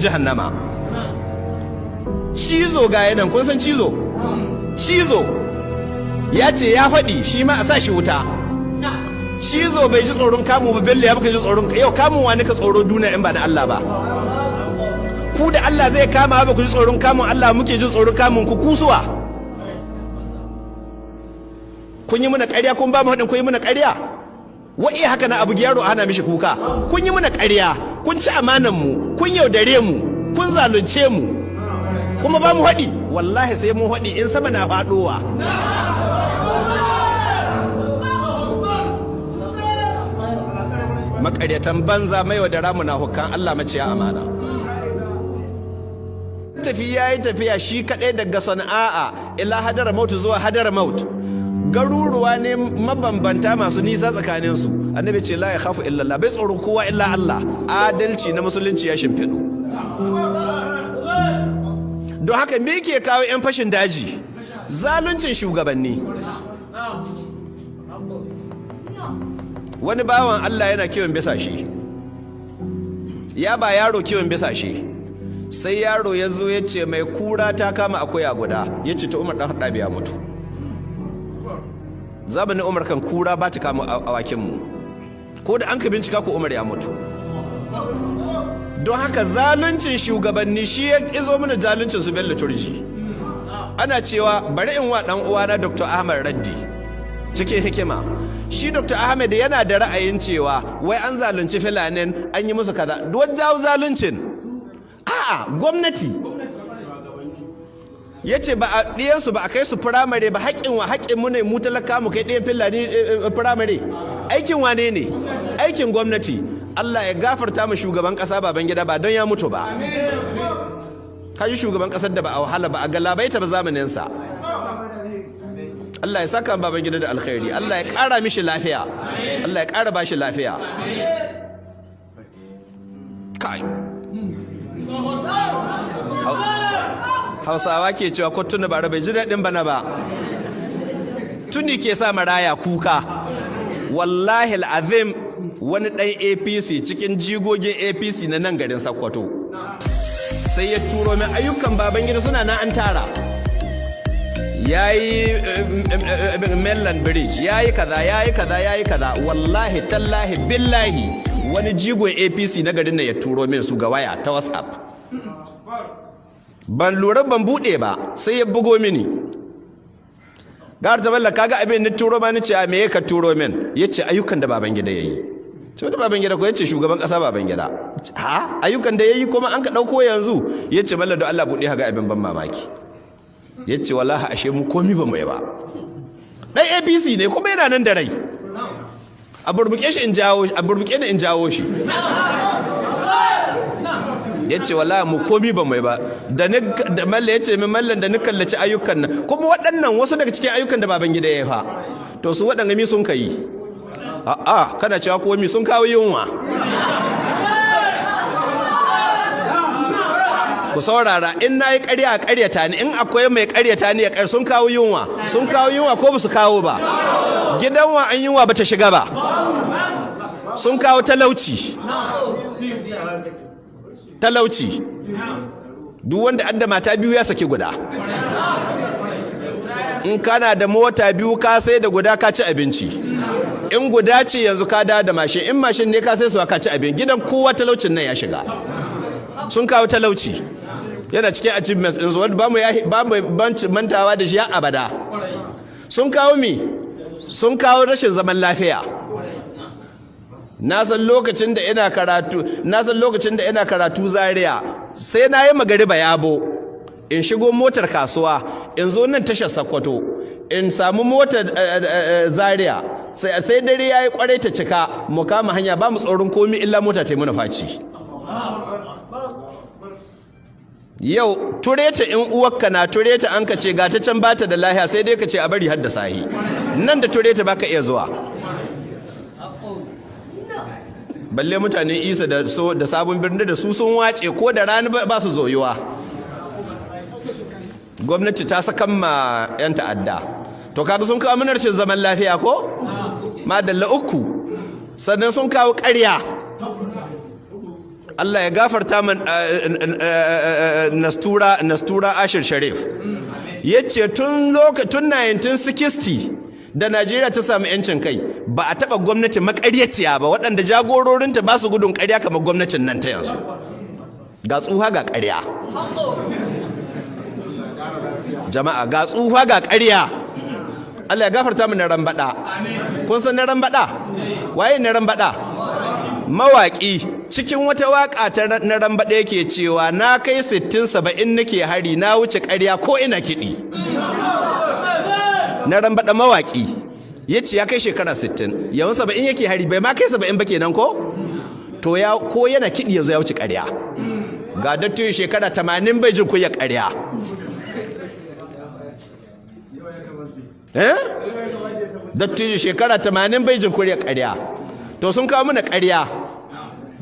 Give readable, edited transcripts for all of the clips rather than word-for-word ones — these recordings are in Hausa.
Jahannama. Cizo ga yanan, kun san cizo? Cizo ya ce ya faɗi shi ma a sa shi wuta. Cizo bai ji tsoron kamu ba, Bello ya baka ji tsoron yau kamun wani ka tsoro duniya in ba da Allah ba. Ku da Allah zai kama ba ku ji tsoron kamun Allah, muke ji tsoron kamun ku kusuwa. Kun yi muna ƙarya, kun ba mu haɗin, kun yi muna ƙarya. Wa'i haka na abu yaro ana mishi kuka. Kun yi muna ƙarya, kun ci amanan mu, kun yaudare mu, kun zalunce mu. Kuma ba mu haɗi, wallahi sai mu haɗi in sama na faɗowa. Maƙaryatan banza mai yaudara mu na hukan Allah maciya amana. Tafi yayi tafiya shi kaɗai daga Sana'a ila Hadara Maut zuwa Hadara Maut. Garuruwa ne mabambanta masu nisa tsakaninsu. Annabi ce la ya khafu illallah, bai tsoron kowa illa Allah. Adalci na musulunci ya shimfiɗu. Don haka me ke kawo 'yan fashin daji? Zaluncin shugabanni. Wani bawan Allah yana kiwon bisashe, ya ba yaro kiwon bisashe, sai yaro ya zo ya ce mai kura ta kama akuya guda, ya ce ta Umar ɗan Haɗabi ya mutu. Zamanin Umar kan kura ba ta kama awakinmu, ko da an ka bincika ko Umar ya mutu. Don haka zaluncin shugabanni shi ya izo mana zaluncin su Bello Turji. Ana cewa bari in wa dan uwana Dr. Ahmad Raddi cikin hikima. Shi Dr. Ahmad yana da ra'ayin cewa wai an zalunci filanin, an yi musu kaza. Duk jawo zaluncin? A'a, gwamnati. Yace ba a ɗiyansu ba a kai su firamare ba, haƙƙin wa haƙƙin mu ne mu talaka mu kai ɗiyan filani firamare. Aikin wane ne? Aikin gwamnati. Allah ya gafarta mu shugaban ƙasa Babangida ba don ya mutu ba. Kaji shugaban ƙasar da ba a wahala ba a galabaita ba zamanin sa. Allah ya saka Babangida da alkhairi. Allah ya ƙara mishi lafiya. Allah ya ƙara bashi lafiya. Kai. Hausawa ke cewa ko tuni bara bai ji daɗin bana ba. Tuni ke sa maraya kuka. Wallahi al'azim wani ɗan APC cikin jigogin APC na nan garin Sokoto sai ya turo min ayyukan Babangida suna nan an tara. Yayi Mainland Bridge, yayi kaza, yayi kaza, yayi kaza. Wallahi tallahi billahi wani jigon APC na garin nan ya turo min su ga waya ta WhatsApp. Ban lura ban bude ba sai ya bugo mini. Gar ta balla kaga abin ni turo ma ni ce a me ka turo min? Yace ayyukan da Babangida yayi. Ce wanda Babangida ko? Yace shugaban kasa Babangida. Ha, ayyukan da yayi kuma an ka dauko yanzu? Yace balla don Allah bude haga abin ban mamaki. Yace wallahi ashe mu komi ba mu yi ba. Dan APC ne kuma yana nan da rai. A burbuke shi in jawo, a burbuke ni in jawo shi. Yace wallahi mu komi ba mai ba. Da ni da malla yace min mallan da ni kallaci ayyukan nan, kuma waɗannan wasu daga cikin ayyukan da Babangida ya fa, to su waɗanga mi sun kai? A'a, kana cewa ko mi sun kawo yunwa. Ku saurara, in nayi ƙarya a ƙaryata ni, in akwai mai ƙaryata ni ya ƙar. Sun kawo yunwa, sun kawo yunwa ko ba su kawo ba? Gidan wa an yunwa bata shiga ba. Sun kawo talauci. Talauci. Duk wanda adda mata biyu ya saki guda. In kana da mota biyu ka sai da guda ka ci abinci. In guda ce yanzu ka da mashin, in mashin ne ka sai su ka ci abinci. Gidan kowa talaucin nan ya shiga. Sun kawo talauci. Yana cikin achievements ɗinsu wanda ba mu mantawa da shi har abada. Sun kawo mi? Sun kawo rashin zaman lafiya. Na san lokacin da ina karatu, na san lokacin da ina karatu Zaria, sai na yi magariba yabo, in shigo motar kasuwa, in zo nan tashar Sokoto, in samu motar Zaria, sai dare yayi kwarai ta cika, mu kama hanya ba mu tsoron komi illa mota ta yi mana faci. Yau tureta in uwarka na tureta an ka ce ga ta can bata da lahiya, sai dai ka ce a bari har da sahi. Nan da tureta baka iya zuwa. Balle mutanen Isa da so da Sabon Birni da su sun wace ko da rana ba su zoyuwa. Gwamnati ta sakan ma 'yan ta'adda. To kaga sun kawo mana rashin zaman lafiya ko? Madalla uku. Sannan sun kawo ƙarya. Allah ya gafarta man Nastura Nastura Ashir Sharif yace tun lokacin 1960 da Najeriya ta samu yancin kai, ba a taba gwamnati makaryaciya ba waɗanda jagororinta ba su gudun ƙarya kamar gwamnatin nan ta yanzu. Ga tsuha ga ƙarya, jama'a, ga tsufa ga ƙarya. Allah ya gafarta mu na rambada. Kun san na rambada? Waye na rambada? Mawaki. Cikin wata waka ta na rambada yake cewa, "Na kai 60 70 nake hari, na wuce ƙarya ko ina kiɗi." Na rambada mawaki yace ya kai shekara 60, yanzu 70 yake hari, bai ma kai 70 ba kenan ko? To ya ko yana kiɗi yanzu ya wuce ƙarya. Ga dattijo shekara 80 bai jin kunya ƙarya. Eh, dattijo shekara 80 bai jin kunya ƙarya. To sun kawo mana ƙarya,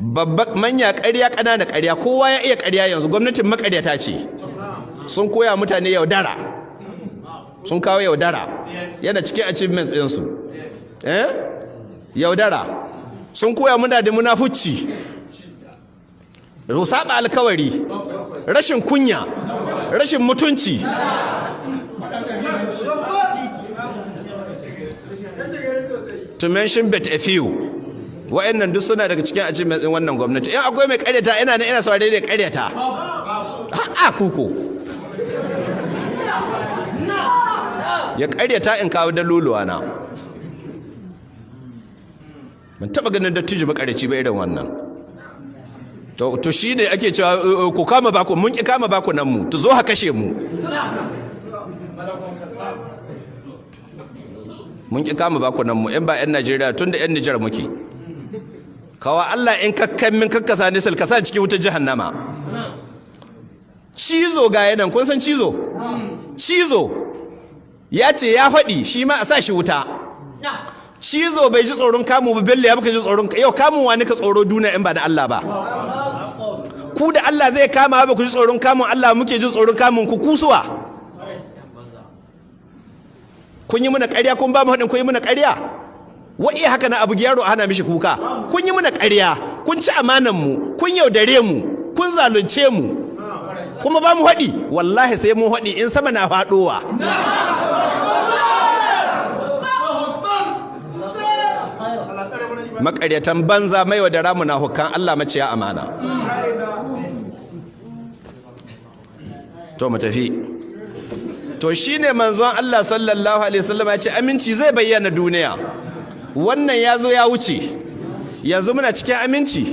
babba manya ƙarya, ƙanana ƙarya, kowa ya iya ƙarya yanzu. Gwamnatin maƙaryata ce. Sun koya mutane yaudara, sun kawo yaudara, yana cikin achievements ɗinsu. Eh, yaudara. Sun koya muna da munafuci, saba alkawari, rashin kunya, rashin mutunci. To mention but a few, wa'annan duk suna daga cikin achievements din wannan gwamnati. In akwai mai karyata, ina nan ina saurare da karyata. A'a, kuko ya karyata in kawo daluluwa na. Ban taba ganin dattijo makaryaci ba irin wannan. To shi ne ake cewa ku kama baku, mun ki kama baku nan mu to zo ha kashe mu. Mun ki kama baku nan mu in ba yan Najeriya, tunda yan Nijar muke. Kawa Allah in kakkan min kakkasa nisal ka sa cikin wutar jahannama. Cizo ga yanan, kun san cizo? Cizo ya ce ya faɗi shi ma a sa shi wuta. Cizo bai ji tsoron kamu ba, Bello ya baka ji tsoron yau kamun wani ka tsoro duniya in ba da Allah ba. Ku da Allah zai kama ba ku ji tsoron kamun Allah, muke ji tsoron kamun ku kusuwa. Kun yi muna ƙarya, kun ba mu haɗin, kun yi muna ƙarya. Wa iya haka na abu yaro a hana mishi kuka. Kun yi muna ƙarya, kun ci amanan mu, kun yaudare mu, kun zalunce mu, kuma ba mu haɗi. Wallahi sai mu haɗi in sama na faɗowa. Maƙaryatan banza, mai wadara munafukan Allah, maciya amana. To mu tafi. To shine manzon Allah sallallahu alaihi wasallam ya ce aminci zai bayyana duniya. Wannan ya zo ya wuce. Yanzu muna cikin aminci.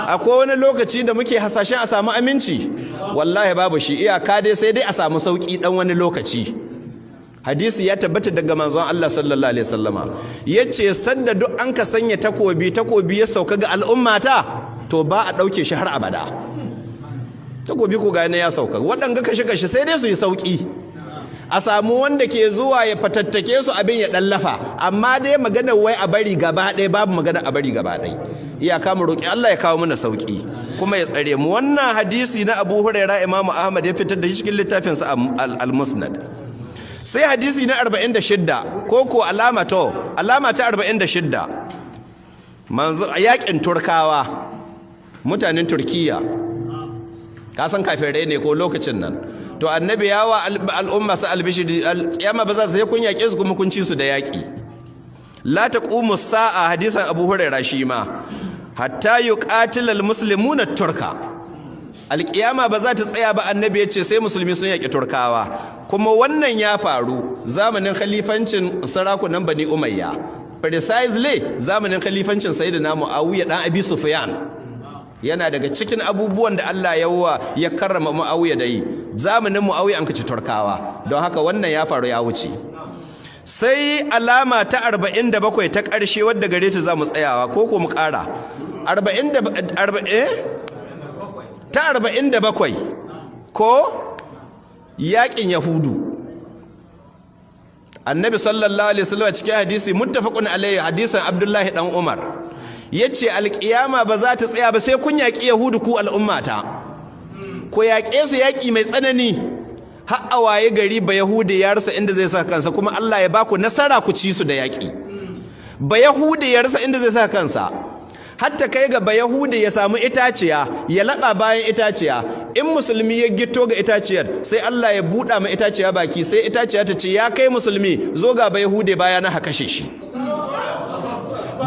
Akwai wani lokaci da muke hasashen a samu aminci? Wallahi babu shi. Iyaka dai sai dai a samu sauki dan wani lokaci. Hadisi ya tabbata daga manzon Allah sallallahu alaihi wasallama yace sanda duk an ka sanya takobi, takobi ya sauka ga al'ummata, to ba a dauke shi har abada. Takobi ko ga ne ya sauka, waɗanga kashe kashe sai dai su yi sauki, a samu wanda ke zuwa ya fatattake su, abin ya dallafa. Amma dai magana wai a bari gaba ɗaya, babu magana a bari gaba ɗaya. Iyaka mu roki Allah ya kawo mana sauki kuma ya tsare mu. Wannan hadisi na Abu Hurairah, Imam Ahmad ya fitar da shi cikin littafinsa Al-Musnad. Sai hadisi na 46, ko ko alama to alama ta 46, manzo yakin Turkawa, mutanen Turkiya, ka san kafirai ne ko lokacin nan. To annabi yawa al'umma sa albishiri, alkiyama ba za su kun yake su kuma kun ci su da yaki. La taqumu sa'a, hadisan Abu Hurairah shi ma, hatta yuqatilal muslimuna turka. Alkiyama ba za ta tsaya ba, annabi ya ce sai musulmi sun yaki Turkawa. Kuma wannan ya faru zamanin khalifancin sarakunan Bani Umayya, precisely zamanin khalifancin Sayyidina Muawiya dan Abi Sufyan. Yana daga cikin abubuwan da Allah ya wa ya karrama Muawiya da yi, zamanin Muawiya an kace Turkawa. Don haka wannan ya faru ya wuce. Sai alama ta 47 ta ƙarshe wadda gare ta za mu tsayawa ko ko mu ƙara 47 ko yakin Yahudu. Annabi sallallahu alaihi wasallam cikin hadisi muttafaqun alaihi, hadisin Abdullahi dan Umar, yace alkiyama ba za ta tsaya ba sai kun yaki Yahudu ku al'ummata. Ku yaƙe su yaƙi mai tsanani har a waye gari ba Yahudi ya rasa inda zai saka kansa, kuma Allah ya baku nasara ku ci su da yaƙi. Ba Yahudi ya rasa inda zai saka kansa. Hatta kai ga Bayahudi ya samu itaciya ya laba bayan itaciya, in musulmi ya gito ga itaciyar sai Allah ya buɗa ma itaciya baki, sai itaciya ta ce ya kai musulmi zo ga Bayahudi baya na kashe shi.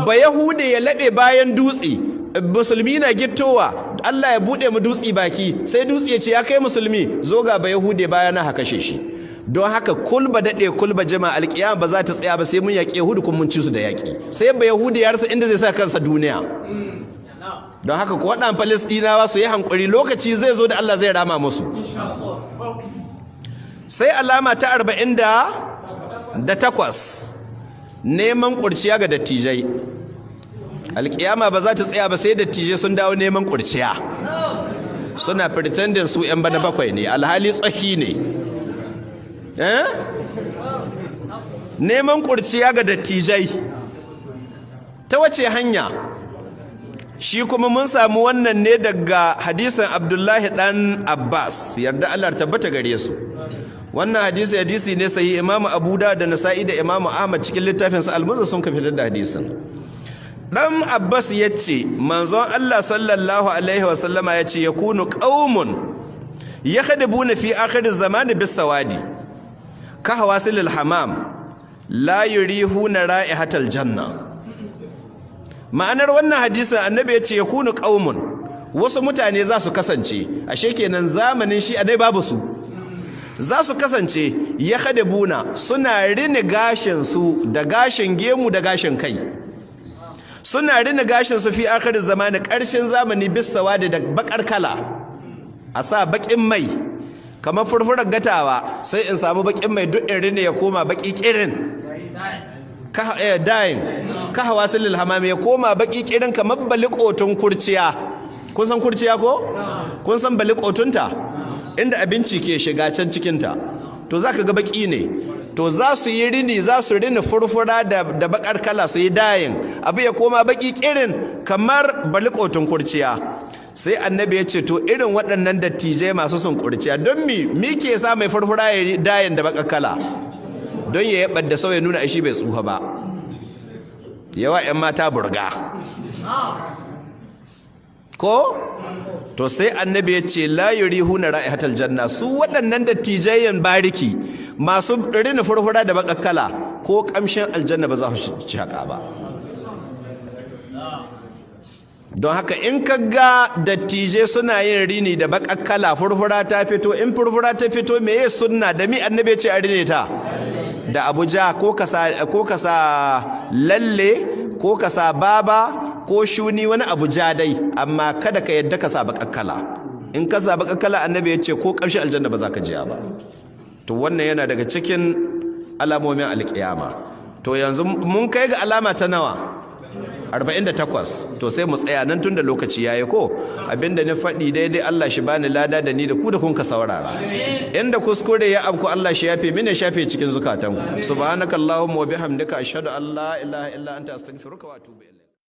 Bayahudi ya laɓe bayan dutse, musulmi na gittowa, Allah ya buɗe mu dutse baki, sai dutse ya ce ya kai musulmi zo ga Bayahudi baya na kashe shi. Don haka kulba daɗe kulba jama alƙiyama ba za ta tsaya ba sai mun yaƙi Yahudu kuma mun ci su da yaƙi. Sai ba Yahudu ya rasa inda zai sa kansa duniya. Don haka ku waɗannan Falastinawa su yi hankuri, lokaci zai zo da Allah zai rama musu. Sai alama ta 48, neman ƙurciya ga dattijai. Alƙiyama ba za ta tsaya ba sai dattijai sun dawo neman ƙurciya. Suna pretending su 'yan bana bakwai ne, alhali tsohi ne. Neman kurciya ga dattijai ta wace hanya? Shi kuma mun samu wannan ne daga hadisin Abdullahi dan Abbas, yarda Allah tabbata gare su. Wannan hadisi ne sahihi, Imam Abu Dawud da Nasa'i da Imam Ahmad cikin littafin sa Al-Musnad sun kafa da hadisin. Dan Abbas yace manzon Allah sallallahu alaihi wasallama yace yakunu qaumun yakhdibuna fi akhir zamani bis-sawadi kahawasilil hamam la yurihuna ra'ihatal janna. Ma'anar wannan hadisin annabi ya ce yakunu qaumun, wasu mutane za su kasance, ashe kenan zamanin shi adai babu su, za su kasance yakhdibuna, suna rini gashin su da gashin gemu da gashin kai, suna rini gashin su fi akhir zamani, karshen zamani, bisawadi da bakar kala, a sa bakin mai kamar furfurar gatawa, sai in samu bakin mai duk in rini ya koma baki kirin, dayin kahawa silil hamam ya koma baki kirin kamar balikotun kurciya. Kun san kurciya ko? Kun san balikotunta inda abinci ke shiga can cikinta, to zaka ga baki ne. To za su yi rini, za su rini furfura da bakar kala, su yi dayin abu ya koma baki kirin kamar balikotun kurciya. Sai annabi ya ce to irin waɗannan dattijai masu son kurciya, don mi ke sa mai furfura ya dayin da bakar kala? Don ya yabar da sauya nuna shi bai tsufa ba, yawa 'yan mata burga ko? To sai annabi ya ce la yurihuna ra'ihatal janna, su waɗannan dattijayen bariki masu rini furfura da bakar kala ko kamshin aljanna ba za su shaka ba. Don haka in ka ga dattijai suna yin rini da bakar kala, furfura ta fito, in furfura ta fito meye sunna da mi annabi ya ce a rine ta? Da abuja, ko ka sa lalle, ko ka sa baba, ko shuni, wani abuja dai, amma kada ka yadda ka sa bakar kala. In ka sa bakar kala annabi ya ce ko kamshin aljanna ba za ka jiya ba. To wannan yana daga cikin alamomin alkiyama. To yanzu mun kai ga alama ta nawa? 48. To sai mu tsaya nan tunda lokaci yayi ko? Abinda ni faɗi daidai Allah shi bani lada da ni da ku da kun ka saurara. Inda kuskure ya abku Allah shi yafe mini, shafe cikin zukatanku. Subhanakallahumma wa bihamdika ashhadu an la ilaha illa anta astaghfiruka wa atubu ilayk.